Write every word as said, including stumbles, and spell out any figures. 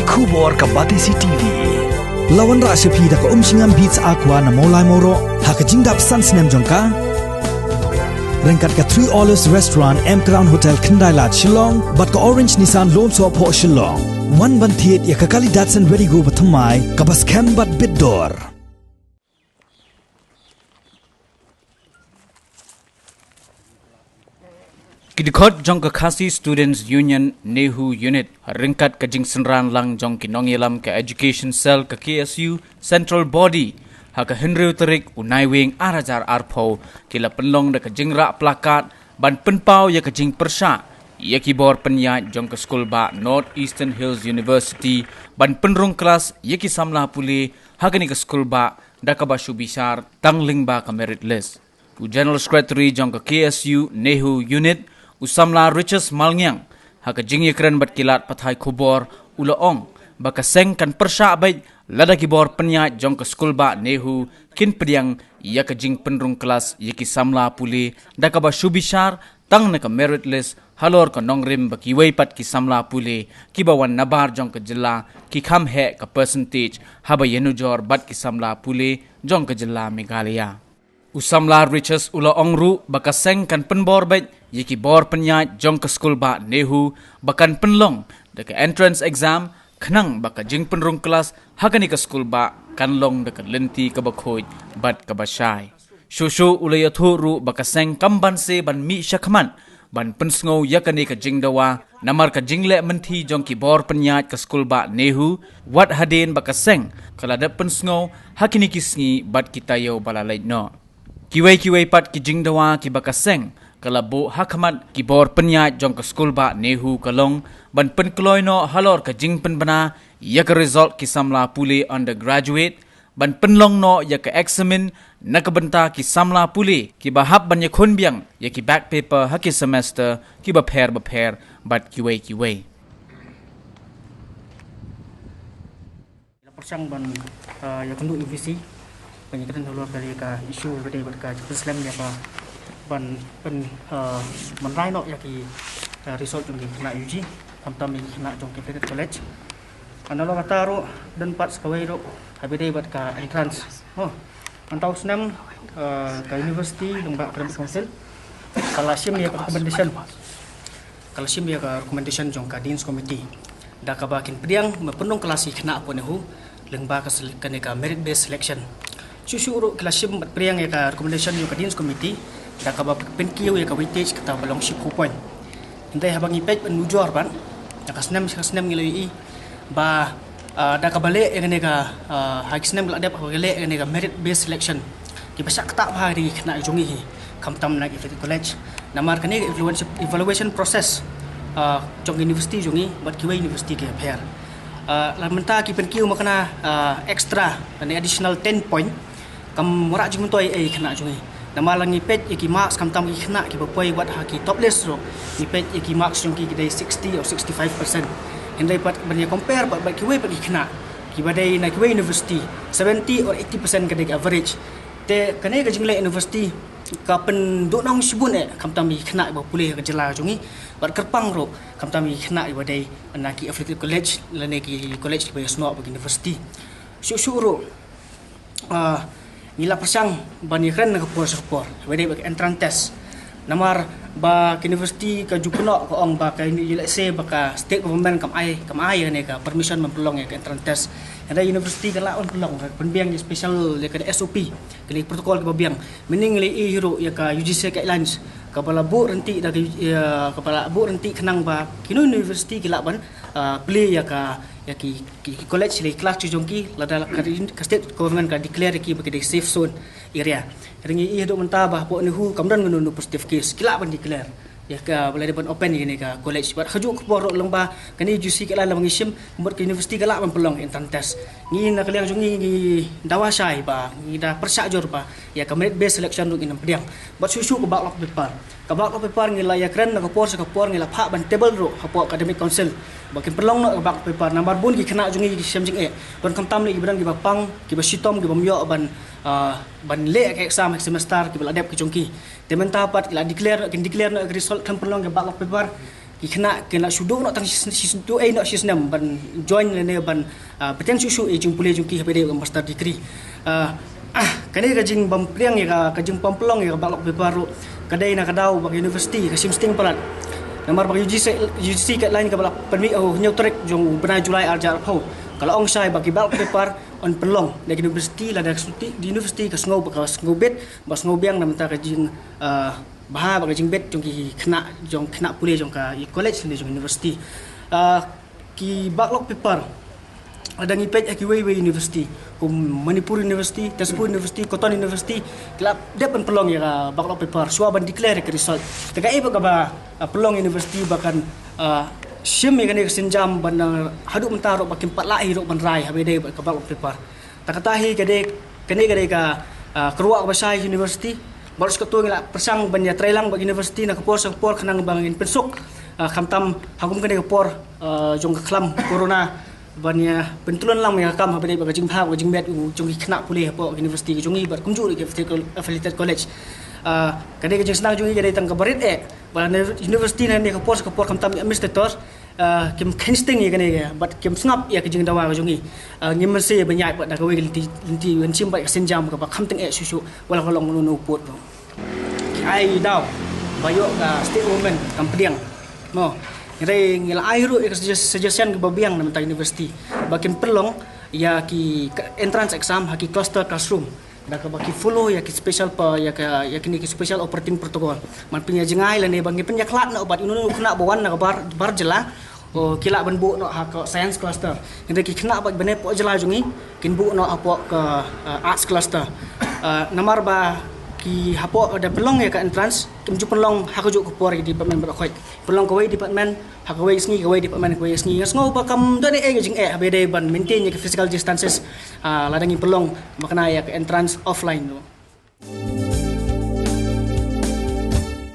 Khubor ka Batesi T V. La wanrah sha phi da ka Umshngam Beats Aqua na Mawlai Mawroh ha ka jingdap san snem jong ka. Ryngkat ka Three Olives Restaurant, M Crown Hotel, Khyndai Lad, Shillong, bad ka Orange Nissan Lone Soh Phoh, Shillong. Wan ban thied ïa ka kali Datsun Redi-GO bathymmai kaba skhem bad bit dor. Ki dkhot jong ka Khasi Students Union NEHU Unit ryngkat ka jingsynran lang jong ki nongïalam ka Education Cell ka K S U Central Body ha ka hynriew tarik u Naiwieng ar hajar arphew ki la pynlong da ka jingrah plakat ban pynpaw ïa ka jingpyrshah ïa ki bor pynïaid jong ka skulbah North Eastern Hills University ban pynrung klas ïa ki samla pule ha kane ka skulbah da kaba shu bishar tang lyngba ka merit list. U General Secretary jong ka K S U NEHU Unit, u samla Riches Malngiang, ha ka jingïakren bad ki lad pathai khubor, u la ong ba ka seng kan pyrshah beit lada ki bor pynïaid jong ka skulbah NEHU kin pdiang ïa ka jingpynrung klas ïa ki samla pule da kaba shu bishar tang na ka merit list halor ka nongrim ba kiwei pat ki samla pule kiba wan nabar jong ka jylla ki kham heh ka percentage haba ïanujor bad ki samla pule jong ka jylla Meghalaya. U samla Riches u la ong ruh ba ka seng kan pynbor beit ïa ki bor pynïaid jong ka skulbah NEHU ba kan pynlong da ka entrance exam khnang ba ka jingpynrung klas ha kane ka skulbah kan long da ka lynti kaba khuid bad kaba shai. Shuh shuh u la ïathuh ruh ba ka seng kam banse ban mih shakhmat ban pynsngew ïa kane ka jingdawa namar ka jingleh mynthi jong ki bor pynïaid ka skulbah NEHU, wat hadien ba ka seng ka la dep pynsngew ha kine ki sngi bad ki taïew ba la leit noh. Kiwei kiwei pat ki jingdawa kiba ka seng ka la buh ha khmat ki bor pynïaid jong ka skulbah NEHU ka long ban pynkloi noh halor ka jingpynbna ïa ka result ki samla pule undergraduate, ban pynlong noh ïa ka eksamin na ka bynta ki samla pule kiba hap ban ïakhun biang ïa ki back paper ha ki semester kiba pher bapher bad kiwei kiwei. La pyrshang ban, ah, ïakynduh ïa U V C ban ïakren halor kane ka issue ba dei bad ka jingpynslem ïa ka ban pyn, ah, ban rai noh ïa ki, ah, result jong ki khynnah U G, khamtam ïa ki khynnah jong ki affiliated college. Nalor kata ruh don pat sa kawei ruh haba dei bad ka entrance. Oh, mynta u snem, eh, ka university lyngba academic council ka la shim ïa ka recommendation, ka la shim ïa ka recommendation jong ka Dean's Committee da kaba kin pdiang ban pynrung klas ïa ki khynnah hapoh NEHU lyngba ka sele-, kane ka merit based selection. Shuh shuh ruh ki la shim bad pdiang ïa ka recommendation jong ka Dean's Committee da kaba pynkiew ïa ka weightage kata ba long shiphew point. Hynrei haba ngi peit ban nujor ban, na ka snem sha ka snem ngi la ïohi ba, ah, da kaba leh ïa kane ka, ah, ha ki snem ki la dep haba leh ïa kane ka merit based selection, kiba shah ktah bha ki dei ki khynnah jong ngi hi, khamtam na ki affiliated college. Namar kane ka evaluation, evaluation process, ah, jong ka university jong ngi bad kiwei university kiba pher. Ah, la mynta ki pynkiew ma kane, ah, extra lane additional ten point kam wanrah jingmyntoi ei ei khynnah jong ngi. Namar la ngi peit ïa ki marks khamtam ki khynnah kiba poi wat ha ki top list ruh, ngi peit ïa ki marks jong ki ki dei sixty or sixty-five percent. Hynrei pat ban ïa compare pat bad kiwei pat ki khynnah kiba dei na kiwei university, seventy or eighty percent ka dei ka average. Te kane ka jingleh university ka pynduhnong shibun eh khamtam ïa ki khynnah kiba pule ha ka jylla jong ngi. Bad kyrpang ruh khamtam ïa ki khynnah kiba dei na ki affiliated college lane ki college kiba ïasnoh bad ki university. Shuh shuh ruh, ah, ngi la pyrshang ban ïakren na ka por sha ka por haba dei bad ka entrance test. Namar ba ka university ka ju kynnoh ka ong ba ka uni-, let's say ba ka state government kam ai, kam ai ïa kane ka permission ban pynlong ïa ka entrance test. Hynrei university ka lah ban pynlong, ka pynbiang ïa special ïa ka S O P, kane ka protocol kaba biang. Mynne ngi la ïohi ruh ïa ka U G C guidelines kaba la buh ryntih da ka, ïa, kaba la buh ryntih khnang ba kino university ki lah ban, ah, plie ïa ka, ïa ki ki, ki college, ki class ki jong ki, lada ka, ka state government ka declare ki ba ki dei safe zone area. Hynrei ngi ïohi haduh mynta ba hapoh NEHU kam don kano kano positive case, ki lah ban declare ïa ka ba la dei ban open ïa kane ka college. Bad ha kajuh ka por ruh lyngba kane U G C ka la, la ba ngi shim, ka mut ka university ka lah ban pynlong entrance test. Ngi na ka liang jong ngi ngi dawa shai ba ngi da pyrshah jur ba ïa ka merit based selection ruh ngin ym pdiang. Bad shuh shuh ka ballot paper, ka ballot paper ngi la ïakren na ka por sha ka por, ngi la phah ban table ruh hapoh academic council ba kin pynlong noh ka ballot paper. Namar bun ki khynnah jong ngi ki shem jingeh, don khamtam lei kiba don kiba pang, kiba shitom, kiba ym ïoh ban, ah, ban leh ka exam ha ka semester kiba la dep ki jong ki. Te mynta pat ki la declare, kin declare noh ka result, kan pynlong ka ballot paper. ki khynnah kin lah shu duh noh tang shi, shi duh ei noh shi snem ban join lane ban, ah, bteng shuh shuh ïa jingpule jong ki haba dei ka master degree. Ah, ah, kane ka jingbym pdiang ïa ka, ka jingbym pynlong ïa ka backlog paper ruh ka dei na ka daw ba ka university ka shim sting palat. Namar ba ka U G C, U G C guideline kaba la pynmih ha u hynñiew tarik jong u bnai July ar hajar arphew ka la ong shai ba ki backlog paper yn pynlong da ka university, lada ka university ka sngew ba ka sngew bit ba sngew biang na bynta ka jing, ah, bha bad ka jingbit jong ki khynnah, jong khynnah pule jong ka college ne jong university. Ah, ki backlog paper lada ngi peit ha kiwei wei university kum Manipur University, Tezpur University, Cotton University, ki la dep ban pynlong ïa ka backlog paper shuwa ban declare ïa ka result. Te kaei ba kaba, ah, pynlong university ba kan, ah, shim ïa kane ka sienjam ban, ah, haduh mynta ruh ba kim pat lah hi ruh ban rai haba dei bad ka backlog paper. Ta kata hi ka dei, kane ka dei ka, ah, kyrwoh kaba shai university. Baroh shi katto ngi la pyrshang ban ïatreilang bad university na ka por sha ka por khnang ba ngin pynsuk, ah, khamtam ha kum kane ka por, ah, jong ka khlam corona ban ïa pyntylun lang ïa ka kam haba dei bad ka jingbha bad ka jingmiat jong ki khynnah pule hapoh ka university ka jong ngi bad kumjuh ruh ki affiliated, affiliated college. Ah, ka dei ka jingsnang jong ngi ka dei tang kaba rit eh ba na university na kane ka por sha ka por khamtam ki administrator, ah, kim kheiñ sting ïa kane ka, bad kim sngap ïa ka jingdawa ka jong ngi. Ah, ngim mynsiem ban ïaid pat da kawei ka lynti, lynti ban shim pat ka sienjam kaba kham tyngeh shuh shuh wat la ka long uno uno u pud. Ki ai daw ba ïoh ka state government kam pdiang. Mo, ngi la ai ruh ïa ka sugges-, suggestion kaba biang na bynta university ba kin pynlong ïa ki, ka entrance exam ha ki cluster classroom da kaba ki follow ïa ki special pa, ïa ka, ïa kine ki special operating protocol. Man pynïajngai lane ba ngin pynïakhlad noh bad uno uno u khynnah ba wan na ka bar, bar jylla, o, ki lah ban buh noh ha ka science cluster. Hynrei ki khynnah ba ban ïa poi jylla jong ngi kin buh noh hapoh ka, ah, arts cluster. Ah, namar ba ki hapoh da pynlong ïa ka entrance kim ju pynlong ha kajuh ka por ïa ki department baroh khoit. Pynlong kawei department ha kawei sngi, kawei department kawei sngi. Nga sngew ba kam don ei ei ka jingeh haba dei ban maintain ïa ka physical distances, ah, lada ngi pynlong ba kane ïa ka entrance offline tu.